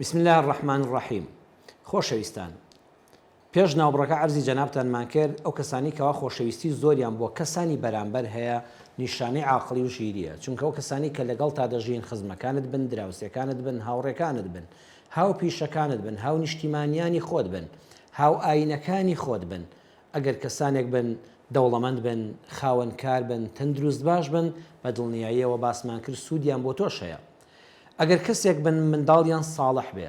بسم اللە الرحمن الرحیم خۆشەویستان پێش ناوبڕەکە عەرزی جەنابتانمان کرد ئەو کەسانی کەوا خۆشەویستی زۆریان بۆ کەسانی بەرامبەر هەیە نیشانەی عاقڵی و ژیریە چونکە ئەو کەسانی کە لەگەڵتا دەژین خزمەکانت بن دراوسێکانت بن هاوڕێکانت بن هاوپیشەکانت بن هاونیشتیمانیانی خۆت بن هاوئاینەکانی خۆت بن ئەگەر کەسانێک بن دەوڵەمەند بن خاوەن کار بن تەندروست باش بن بە دڵنیاییەوە باسمان کرد سوودیان بۆ تۆش هەیە ئەگەر کەسێک بن منداڵیان ساڵح بێ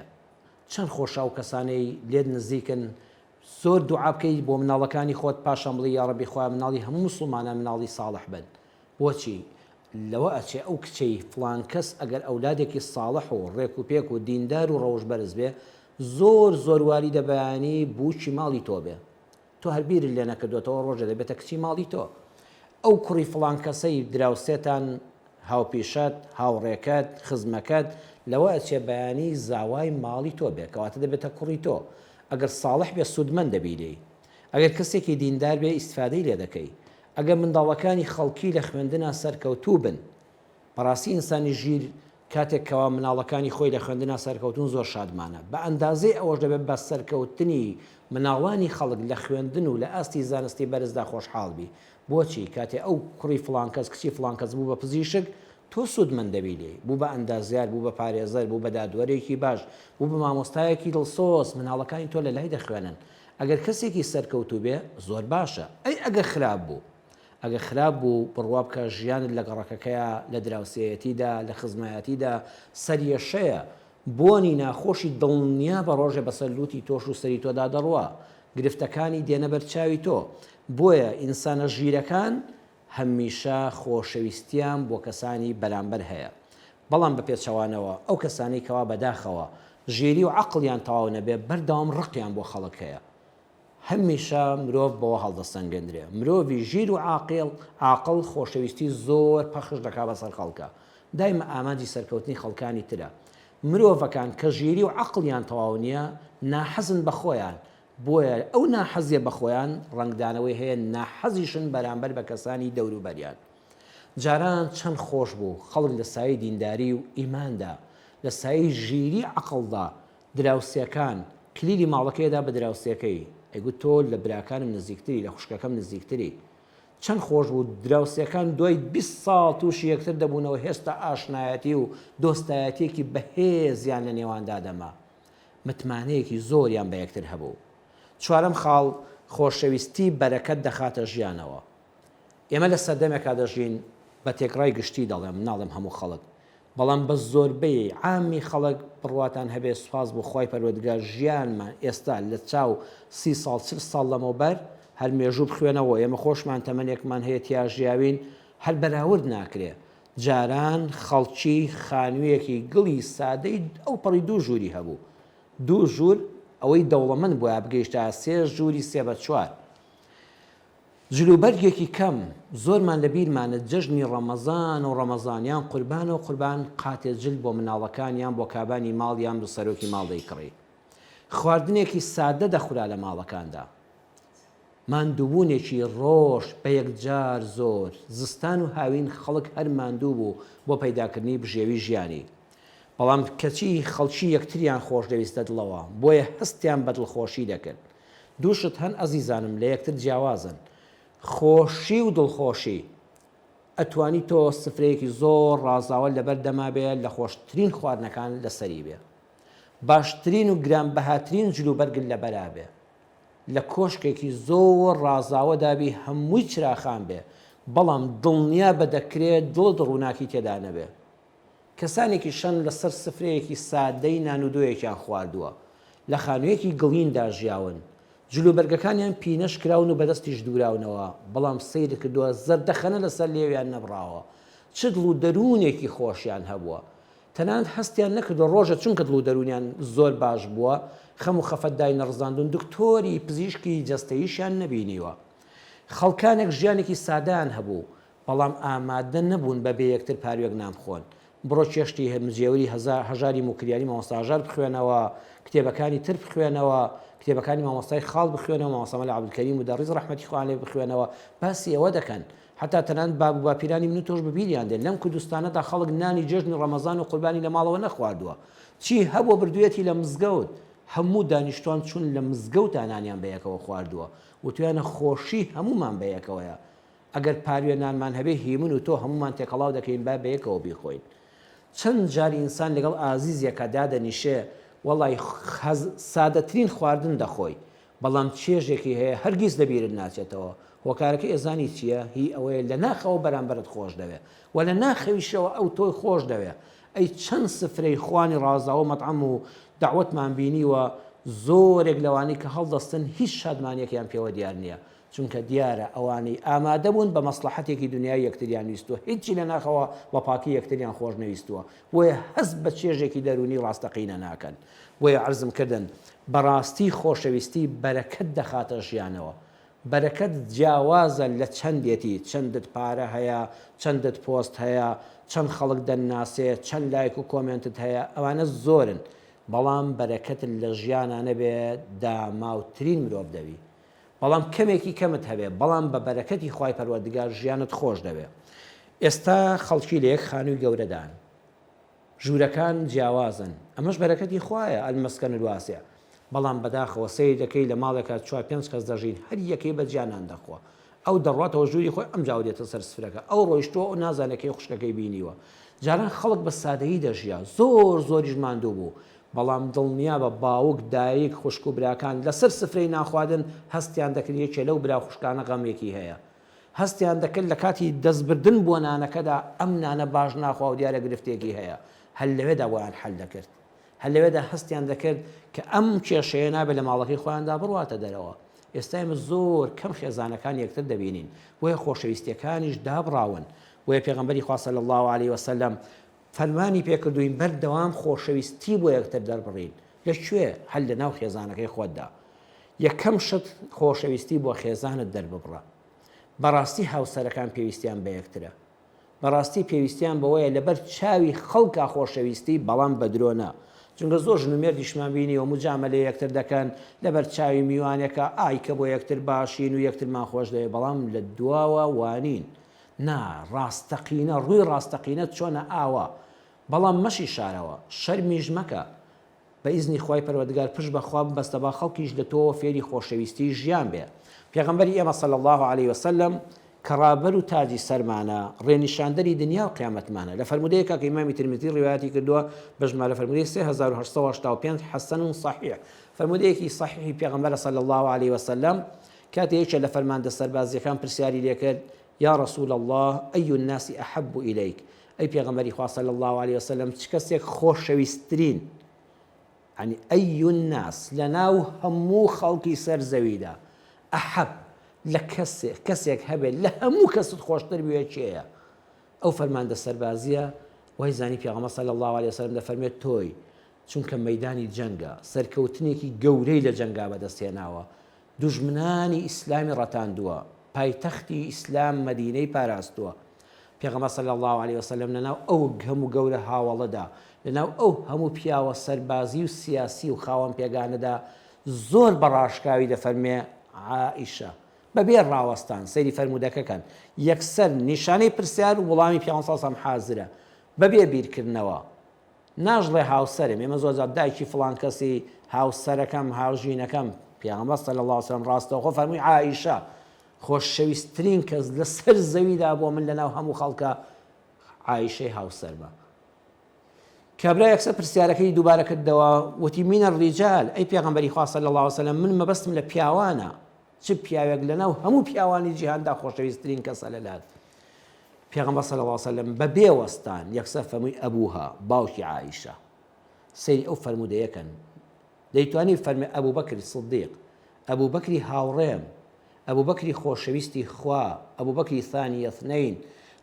چەند خۆشە ئەو کەسانەی لێت نزیکن زۆر دوعا بکەی بۆ مناڵەکانی خۆت پاشان بڵێی یاڕەبی خوایە مناڵی هەموو موسڵمانان مناڵی ساڵح بن بۆچی لەوە ئەچێ ئەو کچەی فڵان کەس ئەگەر ئەولادێکی ساڵح و ڕێک و پێک و دیندار و ڕەوش بەرز بێ زۆر زۆر واریدە بەیانی بووکی ماڵی تۆ بێ تۆ هەر بیرت لێ نەکردۆتەوە ڕۆژێ دەبێتە کچی ماڵی تۆ. ئەو کوڕی فڵان کەسەی دراوسێتان، هاوپیشەت، هاوڕێکەت، خزمەکەت، لەوە ئەچێ بەیانی زاوای ماڵی تۆ بێ، کەواتە دەبێتە کوڕی تۆ. ئەگەر ساڵح بێ سوودمەند دەبی لێی. ئەگەر کەسێکی دیندار بێ ئیستفادەی لێ دەکەی. ئەگەر منداڵەکانی خەڵکی لە خوێندنا سەرکەوتوو بن، بەڕاستی ئینسانی ژیر کاتێک کەوا مناڵەکانی خۆی لە خوێندنا سەرکەوتوون زۆر شادمانە بە ئەندازەی ئەوەش دەبێت بە سەرکەوتنی مناڵانی خەڵک لە خوێندن و لە ئاستی زانستی بەرزدا خۆشحاڵ بی بۆچی کاتێ ئەو کوڕی فڵان کەس کچی فڵان کەس بوو بە پزیشک تۆ سوودمەند دەبی لێی بوو بە ئەندازیار بوو بە پارێزەر بوو بە دادوەرێکی باش بوو بە مامۆستایەکی دڵسۆز مناڵەکانی تۆ لە لای دەخوێنن ئەگەر کەسێکی سەرکەوتوو بێ زۆر باشە ئەی ئەگەر خراپ بوو ئەگەر خراپ بوو بڕوا بکە ژیانت لە گەڕەکەکەیا، لە دراوسێیەتیدا، لە خزمایەتیدا سەریەشەیە، بۆنی ناخۆشی دڵنیابە ڕۆژێ بەسەر لوتی تۆش و سەری تۆدا دەڕوا، گرفتەکانی دێنە بەر چاوی تۆ، بۆیە ئینسانە ژیرەکان هەمیشە خۆشەویستیان بۆ کەسانی بەرامبەر هەیە، بەڵام بە پێچەوانەوە ئەو کەسانەی کەوا بەداخەوە ژیری و عەقڵیان تەواو نەبێ بەردەوام ڕقیان بۆ خەڵک هەیە. هەمیشە مرۆڤ بەوە هەڵدەسەنگێندرێ. مرۆڤی ژیر و عاقیڵ، عاقڵ، خۆشەویستی زۆر پەخش دەکا بەسەر خەڵکا. دایمە ئامانجی سەرکەوتنی خەڵکانی ترە. مرۆڤەکان کە ژیری و عەقڵیان تەواو نییە، ناحەزن بە خۆیان. بۆیە ئەو ناحەزیە بە خۆیان، ڕەنگدانەوەی هەیە ناحەزیشن بەرامبەر بە کەسانی دەوروبەریان. جاران چەند خۆش بوو خەڵک لە سایەی دینداری و ئیماندا، لە سایەی ژیری عەقڵدا، دراوسێکان، کلیلی ماڵەکەی ئەدا بە دراوسێکەی، ئەیگوت تۆ لە براکانم نزیکتری، لە خوشکەکەم نزیکتری. چەند خۆش بوو دراوسێکان دوای 20 ساڵ تووشی یەکتر دەبوونەوە هێشتا ئاشنایەتی و دۆستایەتییەکی بەهێزیان لە نێواندا دەما. متمانەیەکی زۆریان بە یەکتر هەبوو. چوارەم خاڵ، خۆشەویستی بەرەکەت دەخاتە ژیانەوە. ئێمە لە سەردەمێکا دەژین، بە تێکڕای گشتی دەڵێم، ناڵێم هەموو خەڵک، بەڵام بە زۆربەی عامی خەڵک بڕواتان هەبێ سوپاس بۆ خوای پەروەردگار ژیانمان ئێستا لە چاو سی ساڵ چل ساڵ لەمەوبەر هەر مێژوو بخوێنەوە ئێمە خۆشمان تەمەنێکمان هەیە تیا ژیاوین هەر بەراورد ناکرێ جاران خەڵکی خانوویەکی گڵی سادەی ئەو پەڕی دوو ژووری هەبوو دوو ژوور ئەوەی دەوڵەمەند بوایە بگەیشتایە سێ ژووری سێ بە چوار جلوبەرگێکی کەم، زۆرمان لە بیرمانە جەژنی ڕەمەزان و ڕەمەزان یان قوربانە و قوربان قاتێ جل بۆ مناڵەکان یان بۆ کابانی ماڵ یان بۆ سەرۆکی ماڵ دەیکڕی. خواردنێکی سادە دەخورا لە ماڵەکاندا. ماندووبوونێکی ڕۆژ بە یەکجار زۆر، زستان و هاوین خەڵک هەر ماندوو بوو بۆ پەیداکردنی بژێوی ژیانی. بەڵام کەچی خەڵکی یەکتریان خۆشدەویست لە دڵەوە، بۆیە هەستیان بە دڵخۆشی دەکرد. دوو شت هەن ئەزیزانم لە یەکتر جیاوازن، خۆشی و دڵخۆشی. ئەتوانی تۆ سفرەیەکی زۆر ڕازاوە لەبەر دەما بێ لە خۆشترین خواردنەکان لەسەری بێ. باشترین و گرانبەهاترین جلوبەرگت لەبەرا بێ. لە کۆشکێکی زۆر ڕازاوەدا بی هەمووی چراخان بێ، بەڵام دڵنیابە دەکرێ دڵت ڕووناکی تێدا نەبێ. کەسانێکی شەن لەسەر سفرەیەکی سادەی نان و دۆیەکیان خواردووە، لە خانوویەکی گڵیندا ژیاون، جلوبەرگەکانیان پینەش کراون و بەدەستیش دووراونەوە، بەڵام سەیرت کردووە زەردەخەنە لەسەر لێویان نەبڕاوە، چ دڵ و دەروونێکی خۆشیان هەبووە، تەنانەت هەستیان نەکردووە ڕۆژێ چونکە دڵ و دەروونیان زۆر باش بووە، خەم و خەفەت داینەڕزاندوون، دکتۆری پزیشکی جەستەییشیان نەبینیوە. خەڵکانێک ژیانێکی سادەیان هەبوو، بەڵام ئامادە نەبوون بەبێ یەکتر پاروێک نان بخۆن. بڕۆ چێشتی مجێوری هەژاری موکریانی مامۆستا هەژار بخوێنەوە، کتێبەکانی تر بخوێنەوە، کتێبەکانی مامۆستای خاڵ بخوێنەوە، مامۆستا مەلا عەبدولکەریم مودەڕیس ڕەحمەتی خوایان لێ بخوێنەوە، باسی ئەوە دەکەن. هەتا تەنانەت باب و باپیرانی من و تۆش بەبیریان دێن، لەم کوردستانەدا خەڵک نانی جەژنی ڕەمەزان و قوربانی لە ماڵەوە نەخواردووە. چی هەبووە بردوویەتی لە مزگەوت. هەموو دانیشتوان چوون لە مزگەوتا نانیان بەیەکەوە خواردووە. وتویانە خۆشی هەموومان بەیەکەوەیە. ئەگەر پاروێ نانمان هەبێ هی من و تۆ هەموومان تێکەڵاو دەکەین با بەیەکەوە بیخۆین. چەند جار ئینسان لەگەڵ ئازیزێکا دادەنیشێ وەڵای هەز سادەترین خواردن دەخۆی بەڵام چێژێکی هەیە هەرگیز لە بیرت ناچێتەوە هۆکارەکەی ئەزانی چیە هی ئەوەیە لە ناخەوە بەرامبەرت خۆش دەوێ وە لە ناخەویشەوە ئەو تۆی خۆش دەوێ ئەی چەند سفرەی خوانی ڕازاوە مەتعەم و دەعوەتمان بینیوە زۆرێک لەوانەی کە هەڵدەستن هیچ شادمانیەکیان پێوە دیار نیە چونکە دیارە ئەوانەی ئامادە بوون بە مەسڵەحەتێکی دونیایی یەکتریان ویستووە، هیچی لە ناخەوە بە پاکی یەکتریان خۆش نەویستووە، بۆیە هەست بە چێژێکی دەروونی ڕاستەقینە ناکەن. بۆیە عەرزم کردن، بەڕاستی خۆشەویستی بەرەکەت دەخاتە ژیانەوە. بەرەکەت جیاوازە لە چەندێتی، چەندت پارە هەیە، چەندت پۆست هەیە، چەند خەڵک دەتناسێ، چەند لایک و کۆمێنتت هەیە، ئەوانە زۆرن، بەڵام بەرەکەتت لە ژیانا نەبێ داماوترین مرۆڤ دەبی. بەڵام کەمێکی کەمت هەبێ بەڵام بە بەرەکەتی خوای پەروەردگار ژیانت خۆش دەبێ ئێستا خەڵکی لە یەک خانووی گەورەدان ژوورەکان جیاوازن ئەمەش بەرەکەتی خوایە المسکن الواسع بەڵام بەداخەوە سەیر دەکەی لە ماڵێکا چوار پێنج کەس دەژین هەر یەکەی بە جیا نان دەخوا ئەو دەڕواتەوە ژووری خۆی ئەمجا ئەو دێتە سەر سفرەکە ئەو ڕۆیشتووە ئەو نازانێ کەی خوشکەکەی بینیوە جاران خەڵک بە سادەیی دەژیا زۆر زۆریش ماندوو بوو بەڵام دڵنیابە باوک، دایک، خوشک و براکان لەسەر سفرەی نانخواردن هەستیان دەکرد یەکێ لەو برا و خوشکانە غەمێکی هەیە. هەستیان دەکرد لە کاتی دەستبردن بۆ نانەکەدا ئەم نانە باش ناخوا و دیارە گرفتێکی هەیە. هەر لەوێدا بۆیان حەل دەکرد. هەر لەوێدا هەستیان دەکرد کە ئەم کێشەیە نابێت لە ماڵەکەی خۆیاندا بڕواتە دەرەوە. ئێستا ئێمە زۆر کەم خێزانەکان یەکتر دەبینین. بۆیە خۆشەویستییەکانیش دابڕاون. بۆیە پێغەمبەری خوا صلی اللە علیە وسلم فەرمانی پێکردووین بەردەوام خۆشەویستی بۆ یەکتر دەربڕین، لە کوێ؟ هەر لەناو خێزانەکەی خۆتدا. یەکەم شت خۆشەویستی بۆ خێزانت دەرببڕە. بەڕاستی هاوسەرەکان پێویستیان بە یەکترە. بەڕاستی پێویستیان بەوەیە لەبەر چاوی خەڵکا خۆشەویستی بەڵام بە درۆ نا. چونکە زۆر ژن و مێردیشمان بینیوە موجامەلەی یەکتر دەکەن لەبەر چاوی میوانێکا ئای کە بۆ یەکتر باشین و یەکترمان خۆش دەوێ بەڵام لە دواوە وانین. نا ڕاستەقینە ڕووی ڕاستەقینەت چۆنە ئاوا بەڵام مەشی شارەوە شەرمیش مەکە بە ئیزنی خوای پەروەردگار پشت بە خوا ببەستە با خەڵکیش لە تۆوە فێری خۆشەویستی ژیان بێ پێغەمبەری ئێمە صلی اللە علیە وسلم کە ڕابەر و تاجی سەرمانە ڕێنیشاندەری دنیا و قیامەتمانە لە فەرموودەیەکا کە ئیمامی ترمزی ڕیوایەتی کردووە بە ژمارە فەرموودەی 3885 حسن صحیح فەرموودەیەکی صحیحی پێغەمبەرە صلی اللە علیە وسلم کاتێ یەکێ لە فەرماندە سەربازییەکان پرسیاری لێکرد، یا رسول اللە ای الناس احب الیک، ئەی پێغەمبەری خوا صلی اللە علیە وسلم چ کەسێک خۆشەویستترین، یعنی ای الناس لەناو هەموو خەڵکی سەر زەویدا، احب لە کەسێک کەسێک هەبێت لە هەموو کەست خۆشتر بوێ کێیە؟ ئەو فەرماندە سەربازییە وای زانی پێغەمبەر صلی اللە علیە وسلم دەفەرموێت تۆی، چونکە مەیدانی جەنگە، سەرکەوتنێکی گەورەی لە جەنگا بەدەست هێناوە، دوژمنانی ئیسلامی ڕەتاندووە، پایتەختی ئیسلام مەدینەی پاراستووە. پێغەمبەر صلی اللە علیە وسلم لەناو ئەو هەموو گەورە هاوەڵەدا، لەناو ئەو هەموو پیاوە سەربازی و سیاسی و خاوەن پێگانەدا زۆر بە ڕاشکاوی دەفەرموێ، عائیشە. بەبێ ڕاوەستان سەیری فەرموودەکە کەن، یەکسەر نیشانەی پرسیار و وڵامی پێغەمبەر صلی اللە علیە وسلم حازرە، بەبێ بیرکردنەوە. ناشڵێ هاوسەرم، ئێمە زۆر جار دایکی فڵان کەسی، هاوسەرەکەم، هاوژینەکەم، پێغەمبەر صلی اللە علیە وسلم ڕاستەوخۆ فەرمووی عائیشە، خۆشەویستترین کەس لەسەر زەویدا بۆ من لەناو هەموو خەڵکە عائیشەی هاوسەرمە. کابرا یەکسەر پرسیارەکەی دووبارە کردەوە وتی من الرجال، ئەی پێغەمبەری خوا صلی اللە علیە وسلم من مەبەستم لە پیاوانە، چ پیاوێک لەناو هەموو پیاوانی جیهاندا خۆشەویستترین کەسە لەلات؟ پێغەمبەر صلی اللە علیە وسلم بە بێ وەستان یەکسەر فەرمووی ئەبوها، باوکی عائیشە. سەیری ئەو فەرموودەیە کەن. دەیتوانی بفەرمێ ئەبوبەکری صدیق، ئەبوبەکری هاوڕێم، ئەبوبەکری خۆشەویستی خوا، ئەبوبەکری ثانی اثنین،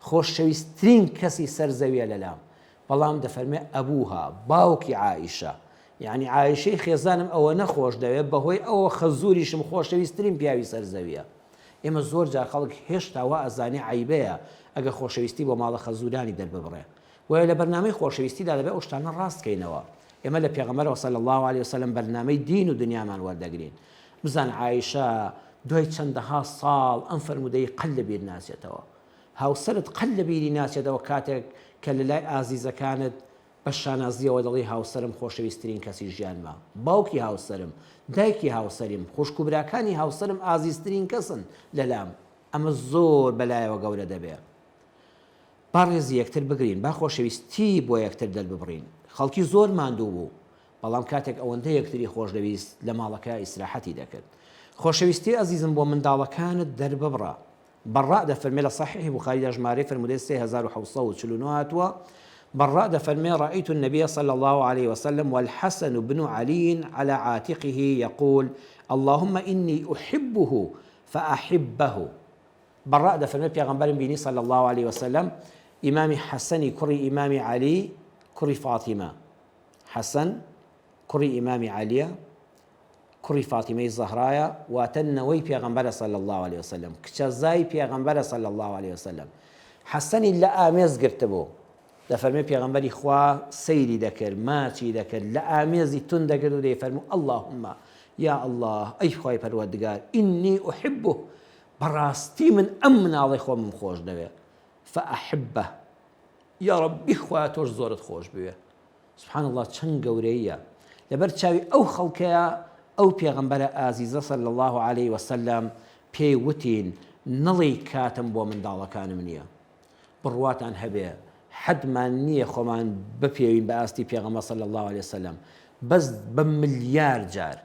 خۆشەویستترین کەسی سەر زەویە لەلام. بەڵام دەفەرمێ ئەبوها، باوکی عائیشە. یەعنی عائیشەی خێزانم ئەوەنە خۆش دەوێ بەهۆی ئەوە خەزوریشم خۆشەویستترین پیاوی سەر زەویە. ئێمە زۆر جار خەڵک هێشتا وا ئەزانێ عەیبەیە ئەگەر خۆشەویستی بۆ ماڵە خەزورانی دەرببڕێ. بۆیە لە بەرنامەی خۆشەویستیدا دەبێت ئەو شتانە ڕاست کەینەوە. ئێمە لە پێغەمبەرەوە صلی اللە علیە وسلم بەرنامەی دین و دنیامان وەردەگرین. بزانە عائیشە دوای چەندەها ساڵ ئەم فەرموودەی قەت لە بیر ناچێتەوە. هاوسەرت قەت لە بیری ناچێتەوە کاتێک کە لە لای ئازیزەکانت بە شانازییەوە دەڵێی هاوسەرم خۆشەویستترین کەسی ژیانمە، باوکی هاوسەرم، دایکی هاوسەریم، خوشک و براکانی هاوسەرم ئازیزترین کەسن لەلام، ئەمە زۆر بەلایەوە گەورە دەبێ. با ڕێزی یەکتر بگرین، با خۆشەویستی بۆ یەکتر دەرببڕین. خەڵکی زۆر ماندوو بوو، بەڵام کاتێک ئەوەندە یەکتری خۆشدەویست لە ماڵەکە ئیسراحەتی دەکرد. خۆشەویستی ئەزیزم بۆ منداڵەکانت دەرببڕە. بەڕاء دەفەرمێ لە صحیحی بوخاریدا ژمارەی فەرموودەی 3749 هاتووە، بەڕاء دەفەرمێ رأیت النبی صلی اللە علیه وسلم والحسن بن علی علی عاتقه یقول اللهم انی احبه فاحبه بەڕاء دەفەرمێ پێغەمبەرم بینی صلی اللە علیه وسلم ئیمامی حەسەنی کوڕی ئیمامی عەلی کوڕی فاتیمە حەسەن کوڕی ئیمامی عەلیە کوڕی فاتیمەی زەهرایە واتە نەوەی پێغەمبەرە صلی اللە علیە وسلم کچەزای پێغەمبەرە صلی اللە علیە وسلم حەسەنی لە ئامێز گرتبوو دەفەرمێ پێغەمبەری خوا سەیری دەکرد ماچی دەکرد لە ئامێزی توند دەکرد و دەیفەرموو اللهم یا اللە ئەی خوای پەروەردگار ئینی احبه بەڕاستی من ئەم مناڵەی خۆمم خۆش دەوێ فاحبه یاڕەبی خوایە تۆش زۆرت خۆش بوێ سبحان اللە چەند گەورەییە لەبەر چاوی ئەو خەڵکەیا ئەو پێغەمبەرە ئازیزە صلی اللە علیە وسلم پێی وتین نەڵێی کاتم بۆ منداڵەکانم نییە بڕواتان هەبێ حەدمان نییە خۆمان بپێوین بە ئاستی پێغەمبەر صلی اللە علیە وسلم بەس بە ملیار جار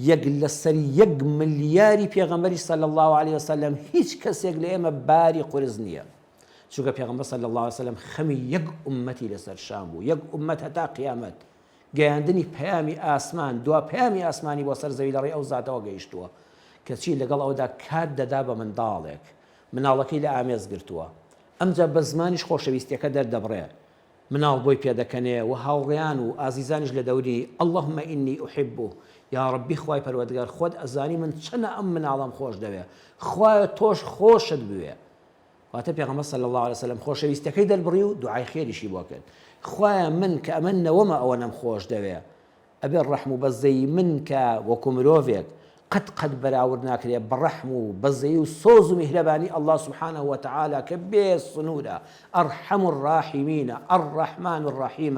یەک لەسەر یەک ملیاری پێغەمبەری صلی اللە علیە وسلم هیچ کەسێک لە ئێمە باری قورس نییە چونکە پێغەمبەر صلی اللە علیە وسلم خەمی یەک ئوممەتی لەسەر شان بوو، یەک ئوممەت هەتا قیامەت، گەیاندنی پەیامی ئاسمان، دوا پەیامی ئاسمانی بۆ سەر زەوی لەڕێی ئەو زاتەوە گەیشتووە، کەچی لەگەڵ ئەودا کات دەدا بە منداڵێک، مناڵەکەی لە ئامێز گرتووە، ئەمجا بە زمانیش خۆشەویستیەکە دەردەبڕێ، مناڵ بۆی پێدەکەنێ و هاوڕێیان و ئازیزانیش لە دەوری، اللهم انی احبه، یاڕەبی خوای پەروەردگار خۆت ئەزانی من چەنە ئەم مناڵەم خۆش دەوێ، خوایە تۆش خۆشت بوێ. واتە پێغەمبەر صلی اللە علیە وسلم خۆشەویستیەکەی دەربڕی و دوعای خێریشی بۆ کرد خوایە من کە ئەمە نەوەمە ئەوەنەم خۆش دەوێ ئەبێ ڕەحم و بەزەیی من کە وەکو مرۆڤێک قەت قەت بەراورد ناکرێ بە ڕەحم و بەزەیی و سۆز و میهرەبانی اللە سبحانه وتعالی کە بێ سنوورە ارحم الراحمین الرحمن الرحیم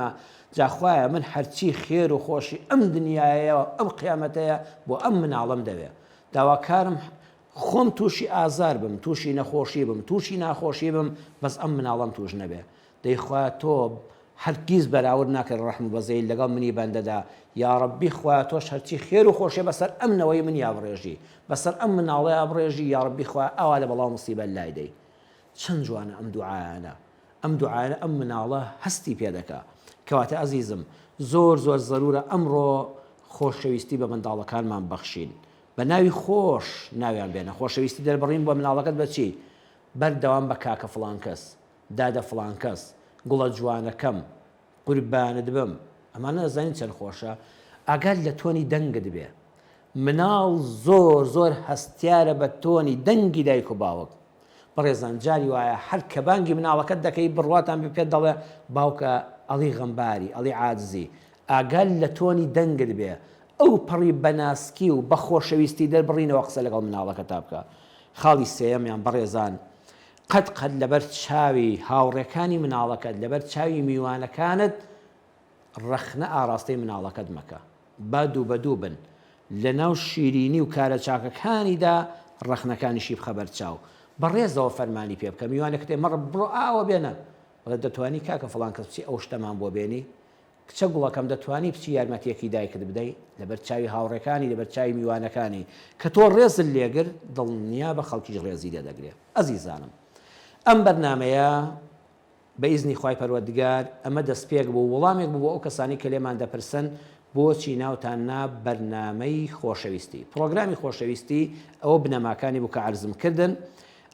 جا خوایە من هەرچی خێر و خۆشی ئەم دنیایە و ئەم قیامەتەیە بۆ ئەم مناڵەم دەوێ داواکارم خۆم تووشی ئازار بم، تووشی نەخۆشی بم، تووشی ناخۆشی بم، بەس ئەم مناڵەم تووش نەبێ. دەی خوایە تۆ هەرگیز بەراورد ناکەی ڕەحم و بەزەیت لەگەڵ منی بەندەدا، یاڕەبی خوایە تۆش هەرچی خێر و خۆشیە بەسەر ئەم نەوەی منیا بڕێژی، بەسەر ئەم مناڵەیا بڕێژی، یاڕەبی خوایە ئاوا لە بەڵا و موسیبەت لای دەی. چەند جوانە ئەم دوعایانە. ئەم دوعایانە ئەم مناڵە هەستی پێ دەکا. کەواتە ئەزیزم زۆر زۆر زەرورە ئەمڕۆ خۆشەویستی بە منداڵەکانمان بەخشین. بە ناوی خۆش ناویان بێنە. خۆشەویستی دەربڕین بۆ مناڵەکەت بە چی؟ بەردەوام بە کاکە فڵان کەس، دادە فڵان کەس، گوڵە جوانەکەم، قوربانت بم. ئەمانە ئەزانین چەند خۆشە؟ ئاگات لە تۆنی دەنگت بێ. مناڵ زۆر زۆر هەستیارە بە تۆنی دەنگی دایک و باوک. بەڕێزان جاری وایە هەر کە بانگی مناڵەکەت دەکەی بڕواتان بێ پێت دەڵێ باوکە ئەڵی غەمباری ئەڵی عاجزی. ئاگات لە تۆنی دەنگت بێ. ئەو پەڕی بە ناسکی و بە خۆشەویستی دەربڕینەوە قسە لەگەڵ مناڵەکەتا بکە. خاڵی سێیەمیان بەڕێزان قەت قەت لەبەر چاوی هاوڕێکانی مناڵەکەت لەبەر چاوی میوانەکانت ڕەخنە ئاڕاستەی مناڵەکەت مەکە. با دووبەدوو بن. لەناو شیرینی و کارە چاکەکانیدا ڕەخنەکانیشی بخە بەرچاو. بە ڕێزەوە فەرمانی پێ بکە. میوانێکت هەیە مەڕە بڕۆ ئاوە بێنە. بڵێ دەتوانی کاکە فڵان کەس بچی ئەو شتەمان بۆ بێنی؟ کچە گوڵەکەم دەتوانی بچی یارمەتیەکی دایکت بدەی؟ لەبەر چاوی هاوڕێکانی لەبەر چاوی میوانەکانی کە تۆ ڕێزت لێگرت دڵنیابە خەڵکیش ڕێزی لێدەگرێ ئەزیزانم ئەم بەرنامەیە بە ئیزنی خوای پەروەردگار ئەمە دەستپێک بوو وڵامێک بوو بۆ ئەو کەسانەی کە لێمان دەپرسن بۆچی ناوتان نا بەرنامەی خۆشەویستی پڕۆگرامی خۆشەویستی ئەوە بنەماکانی بوو کە عەرزم کردن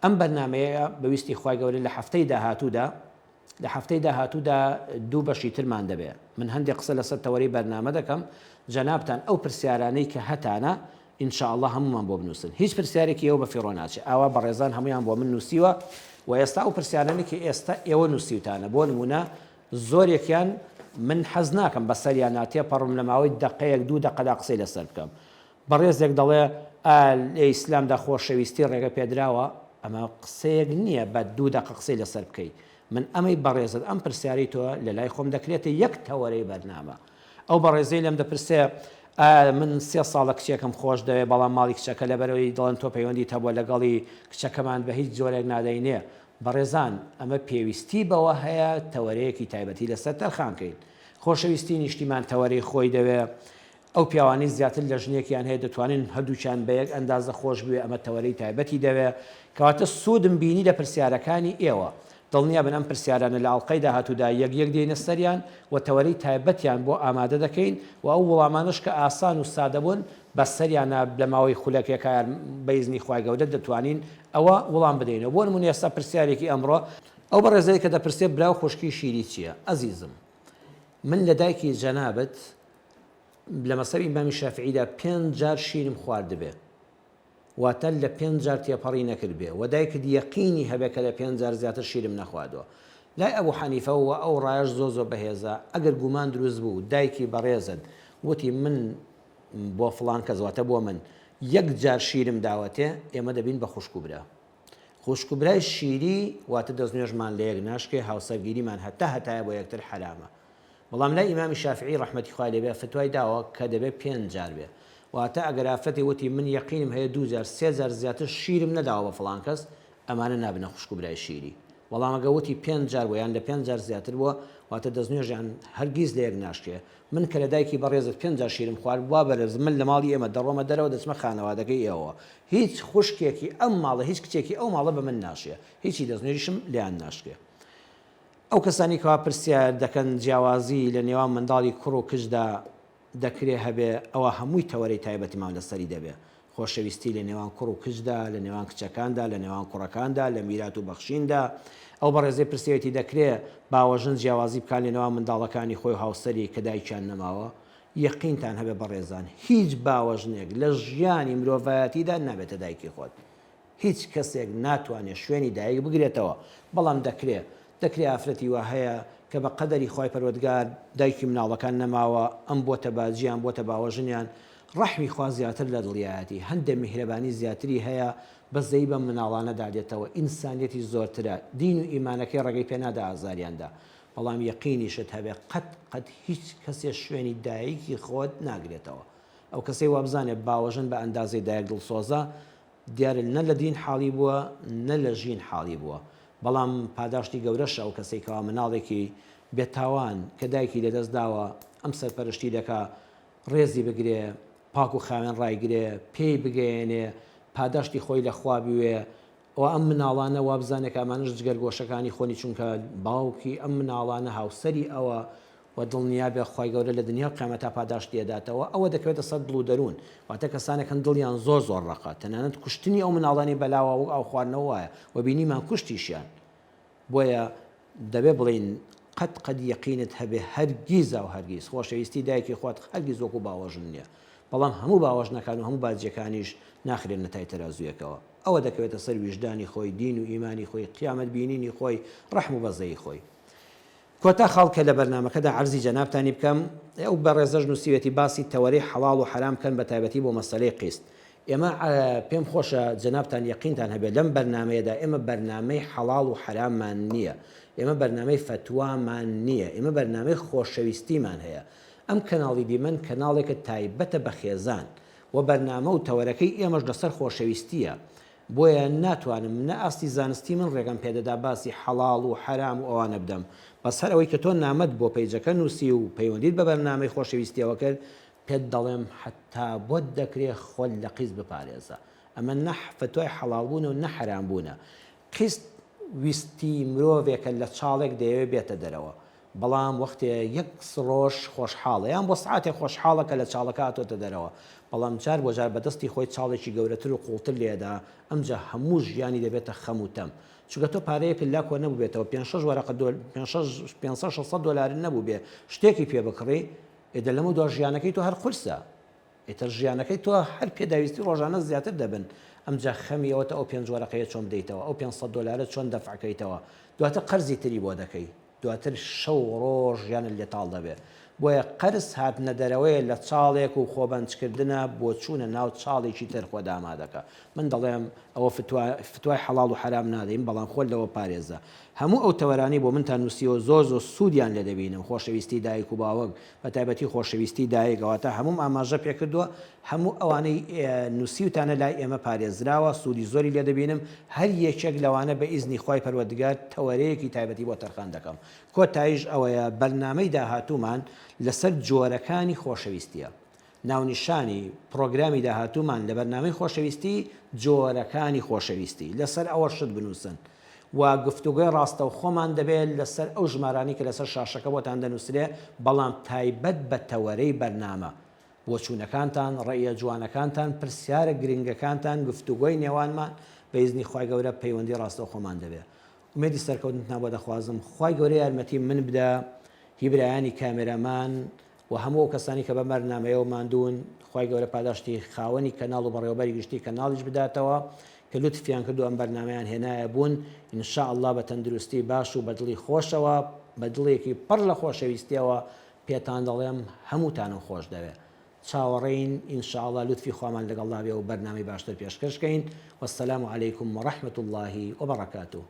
ئەم بەرنامەیە بە ویستی خوای گەورە لە هەفتەی داهاتوودا لە هەفتەی داهاتوودا دوو بەشی ترمان دەبێ. من هەندێک قسە لەسەر تەوەرەی بەرنامە دەکەم، جەنابتان ئەو پرسیارانەی کە هەتانە ان شاء اللە هەموومان بۆ بنووسن. هیچ پرسیارێکی ئێوە بە فیڕۆ ناچێ. ئاوا بەڕێزان هەموویان بۆ من نووسیوە و ئێستا ئەو پرسیارانەی کە ئێستا ئێوە نووسیوتانە بۆ نموونە. زۆرێکیان من حەز ناکەم بەسەریانا تێپەڕم لە ماوەی دەقەیەک دوو دەقەدا قسەی لەسەر بکەم. بەڕێزێک دەڵێ ئایا لە ئیسلامدا خۆشەویستی ڕێگە پێدراوە؟ ئەمە قسەیەک نییە بە دوو دەقە قسەی لەسەر بکەی. من ئەمەی بەڕێزت ئەم پرسیارەی تۆ لە لای خۆم دەکرێتە یەک تەوەرەی بەرنامە. ئەو بەڕێزەی لێم دەپرسێ ئایا من سێ ساڵە کچێکم خۆش دەوێ بەڵام ماڵی کچەکە لەبەرئەوەی دەڵێن تۆ پەیوەندیت هەبووە لەگەڵی کچەکەمان بە هیچ جۆرێک نادەینێ. بەڕێزان ئەمە پێویستی بەوە هەیە تەوەرەیەکی تایبەتی لەسەر تەرخان کەین. خۆشەویستی نیشتیمان تەوەرەی خۆی دەوێ. ئەو پیاوانەی زیاتر لە ژنێکیان هەیە دەتوانن هەردووکیان بە یەک ئەندازە خۆش بوێ ئەمە تەوەرەی تایبەتی دەوێ. کەواتە سوودم بینی لە پرسیارەکانی ئێوە. دڵنیابن ئەم پرسیارانە لە ئەڵقەی داهاتوودا یەک یەک دێینە سەریان و تەوەرەی تایبەتیان بۆ ئامادە دەکەین و ئەو وڵامانەش کە ئاسان و سادە بوون بە سەریانا لە ماوەی خولەکێکا بە ئیزنی خوای گەورە دەتوانین ئەوە وڵام بدەینەوە. بۆ نموونە ئێستا پرسیارێکی ئەمڕۆ ئەو بەڕێزەی کە دەپرسێ برا و خوشکی شیری چییە؟ ئەزیزم من لە دایکی جەنابت لە مەزهەبی ئیمامی شافعیدا پێنج جار شیرم خواردبێ واتە لە پێنج جار تێپەڕی نەکردبێ وە دایکت یەقینی هەبێ کە لە پێنج جار زیاتر شیرم نەخواردوە لای ئەبو حەنیفە وە ئەو ڕایەش زۆر زۆر بەهێزە ئەگەر گومان دروست بوو دایکی بەڕێزت وتی من بۆ فڵان کەس واتە بۆ من یەک جار شیرم داوەتێ ئێمە دەبین بە خوشک و برا خوشک و برای شیری واتە دەستنوێژمان لە یەک ناشکێ هاوسەرگیریمان هەتا هەتایە بۆ یەکتر حەرامە بەڵام لای ئیمامی شافعی ڕەحمەتی خوای لێ بێ فتوای داوە کە دەبێ پێنج جار بێ واتە ئەگەر ئافرەتێ وتی من یەقینم هەیە دوو جار سێ جار زیاتر شیرم نەداوە بە فڵان کەس ئەمانە نابنە خوشک و برای شیری بەڵام ئەگە وتی پێنج جار بووە یان لە پێنج جار زیاتر بووە واتە دەستنوێژیان هەرگیز لە یەک ناشکێ من کە لە دایکی بەڕێزت پێنج جار شیرم خوارد وا بەرز من لە ماڵی ئێمە دەڕۆمە دەرەوە دەچمە خانەوادەکەی ئێوەوە هیچ خوشکێکی ئەم ماڵە هیچ کچێکی ئەو ماڵە بە من ناشێ هیچی دەستنوێژیشم لێیان ناشکێ ئەو کەسانەی کەوا پرسیار دەکەن جیاوازی لە نێوان منداڵی کوڕ و کچدا دەکرێ هەبێ ئەوە هەمووی تەوەرەی تایبەتیمان لەسەری دەبێ خۆشەویستی لە نێوان کوڕ و کچدا لە نێوان کچەکاندا لە نێوان کوڕەکاندا لە میرات و بەخشیندا ئەو بەڕێزەی پرسیوێتی دەکرێ باوەژن جیاوازی بکات لە نێوان منداڵەکانی خۆی و هاوسەری کە دایکیان نەماوە یەقینتان هەبێ بەڕێزان هیچ باوەژنێک لە ژیانی مرۆڤایەتیدا نابێتە دایکی خۆت هیچ کەسێک ناتوانێ شوێنی دایک بگرێتەوە، بەڵام دەکرێ، دەکرێ ئافرەتی وا هەیە کە بە قەدەری خوای پەروەردگار دایکی مناڵەکان نەماوە، ئەم بۆتە باجیان، بۆتە باوەژنیان، ڕەحمی خوا زیاتر لە دڵیایەتی، هەندێ میهرەبانی زیاتری هەیە، بەزەیی بەم مناڵانەدا دێتەوە، ئینسانیەتی زۆرترە، دین و ئیمانەکەی ڕێگەی پێ نادا ئازاریان دا، بەڵام یەقینیشت هەبێ قەت قەت هیچ کەسێ شوێنی دایکی خۆت ناگرێتەوە، ئەو کەسەی وابزانێ باوەژن بە ئەندازەی دایک دڵسۆزە، دیارە نە لە دین حاڵی بووە نە لە ژین حاڵی بووە بەڵام پاداشتی گەورەشە ئەو کەسەی کەوا مناڵێکی بێ تاوان کە دایکی لە دەست داوە ئەم سەرپەرشتی دەکا ڕێزی بگرێ پاک و خاوێن ڕایگرێ پێی بگەیەنێ پاداشتی خۆی لە خوا بوێ و ئەم مناڵانە وابزانێ کە ئەمانەش جگەرگۆشەکانی خۆنی چونکە باوکی ئەم مناڵانە هاوسەری ئەوە وە دڵنیابە خوای گەورە لە دنیا و قیامەتا پاداشتی ئەداتەوە ئەوە دەکەوێتە سەر دڵ و دەروون واتە کەسانێک هەن دڵیان زۆر زۆر ڕەقە تەنانەت کوشتنی ئەو مناڵانی بەلاوە وەک ئاو خواردنەوە وایە وە بینیمان کوشتیشیان بۆیە دەبێ بڵێین قەت قەت یەقینت هەبێ هەرگیزا و هەرگیز خۆشەویستی دایکی خۆت هەرگیز وەکو باوەژن نییە بەڵام هەموو باوەژنەکان و هەموو باجیەکانیش ناخرێنە تای تەرازوویەکەوە ئەوە دەکەوێتە سەر ویژدانی خۆی دین و ئیمانی خۆی قیامەت بینینی خۆی ڕەحم و بەزەیی خۆی کۆتا خاڵ کە لە بەرنامەکەدا عەرزی جەنابتانی بکەم، ئەو بەڕێزەش نووسیویەتی باسی تەوەرەی حەڵاڵ و حەرام بکەن بە تایبەتی بۆ مەسەلەی قیست. ئێمە پێم خۆشە جەنابتان یەقینتان هەبێت لەم بەرنامەیەدا ئێمە بەرنامەی حەڵاڵ و حەراممان نییە، ئێمە بەرنامەی فەتوامان نییە، ئێمە بەرنامەی خۆشەویستیمان هەیە. ئەم کەناڵی دیمەن کەناڵێکە تایبەتە بە خێزان و بەرنامە و تەوەرەکەی ئێمەش لەسەر خۆشەویستییە. بۆیە ناتوانم نە ئاستی زانستی من ڕێگەم پێدەدا باسی حەڵاڵ و حەرام و ئەوانە بدەم بەس هەر ئەوەی کە تۆ نامەت بۆ پەیجەکە نووسی و پەیوەندیت بە بەرنامەی خۆشەویستیەوە کرد پێت دەڵێم حەتا بۆت دەکرێ خۆت لە قیست بپارێزە ئەمە نە فەتوای حەڵاڵ بوونە و نە حەرام بوونە قیست ویستی مرۆڤێکە لە چاڵێک دەیەوێ بێتە دەرەوە بەڵام وەختێ یەک ڕۆژ خۆشحاڵە یان بۆ سەعاتێک خۆشحاڵە کە لە چاڵەکە هاتۆتە دەرەوە، بەڵام جار بۆ جار بە دەستی خۆی چاڵێکی گەورەتر و قووڵتر لێدەدا، ئەمجا هەموو ژیانی دەبێتە خەم و تەم. چونکە تۆ پارەیەکت لا کۆ نەبووبێتەوە، پێنج شەش وەرەقە دۆ، پێنج شەش، پێنجسەد شەشسەد دۆلارت نەبووبێ شتێکی پێ بکڕی، ئێ دە لەمەودوا ژیانەکەی تۆ هەر قورسە. ئیتر ژیانەکەی تۆ هەر پێداویستی ڕۆژانە زیاتر دەبن، ئەمجا خەمی ئەوەتە ئەو پێنج وەرەقەیە چۆن بدەیتەوە، ئەو 500 دۆلارە چۆن دەفع کەیتەوە، دواتر قەرزی تری بۆ دەکەی. دواتر شەو و ڕۆژ ژیانت لێ تاڵ دەبێ. بۆیە قەرز هاتنە دەرەوەیە لە چاڵێک و خۆبەنجکردنە بۆ چوونە ناو چاڵێکی تر خۆت ئامادەکە. من دەڵێم ئەوە فتوا فتوای حەڵاڵ و حەرام نادەین بەڵام خۆت لەوە پارێزە. هەموو ئەو تەوەرانەی بۆ منتان نووسیوە زۆر زۆر سوودیان لێ دەبینم، خۆشەویستی دایک و باوک بە تایبەتی خۆشەویستی دایک ئەواتە هەمووم ئاماژە پێکردووە هەموو ئەوانەی نووسیوتانە لای ئێمە پارێزراوە سوودی زۆری لێ دەبینم هەر یەکێک لەوانە بە ئیزنی خوای پەروەردگار تەوەرەیەکی تایبەتی بۆ تەرخان دەکەم. کۆتاییش ئەوەیە بەرنامەی داهاتوومان لەسەر جۆرەکانی خۆشەویستیە. ناونیشانی پڕۆگرامی داهاتوومان لە بەرنامەی خۆشەویستی جۆرەکانی خۆشەویستی. لەسەر ئەوە شت بنووسن و گفتوگۆی ڕاستەوخۆمان دەبێت لەسەر ئەو ژمارانەی کە لەسەر شاشەکە بۆتان دەنووسرێ بەڵام تایبەت بە تەوەرەی بەرنامە. بۆچوونەکانتان، ڕەئیە جوانەکانتان، پرسیارە گرنگەکانتان، گفتوگۆی نێوانمان بە ئیزنی خوای گەورە پەیوەندی ڕاستەوخۆمان دەبێ. ئومێدی سەرکەوتنتان بۆ دەخوازم. خوای گەورە یارمەتی من بدا، هی برایانی کامێرامان و هەموو ئەو کەسانەی کە بەم بەرنامەیەوە ماندوون، خوای گەورە پاداشتی خاوەنی کەناڵ و بەڕێوەبەری گشتی کەناڵیش بداتەوە کە لوتفیان کرد و ئەم بەرنامەیان هێنایە بوون، ان شاء اللە بە تەندروستی باش و بە دڵی خۆشەوە، بە دڵێکی پڕ لە خۆشەویستیەوە پێتان دەڵێم هەمووتانم خۆش دەوێ. چاوەڕێین ان شاء اللە لوتفی خوامان لەگەڵدا بێ و بەرنامەی باشتر پێشکەش کەین. والسلام علیکم ورحمە اللە وبرکاته.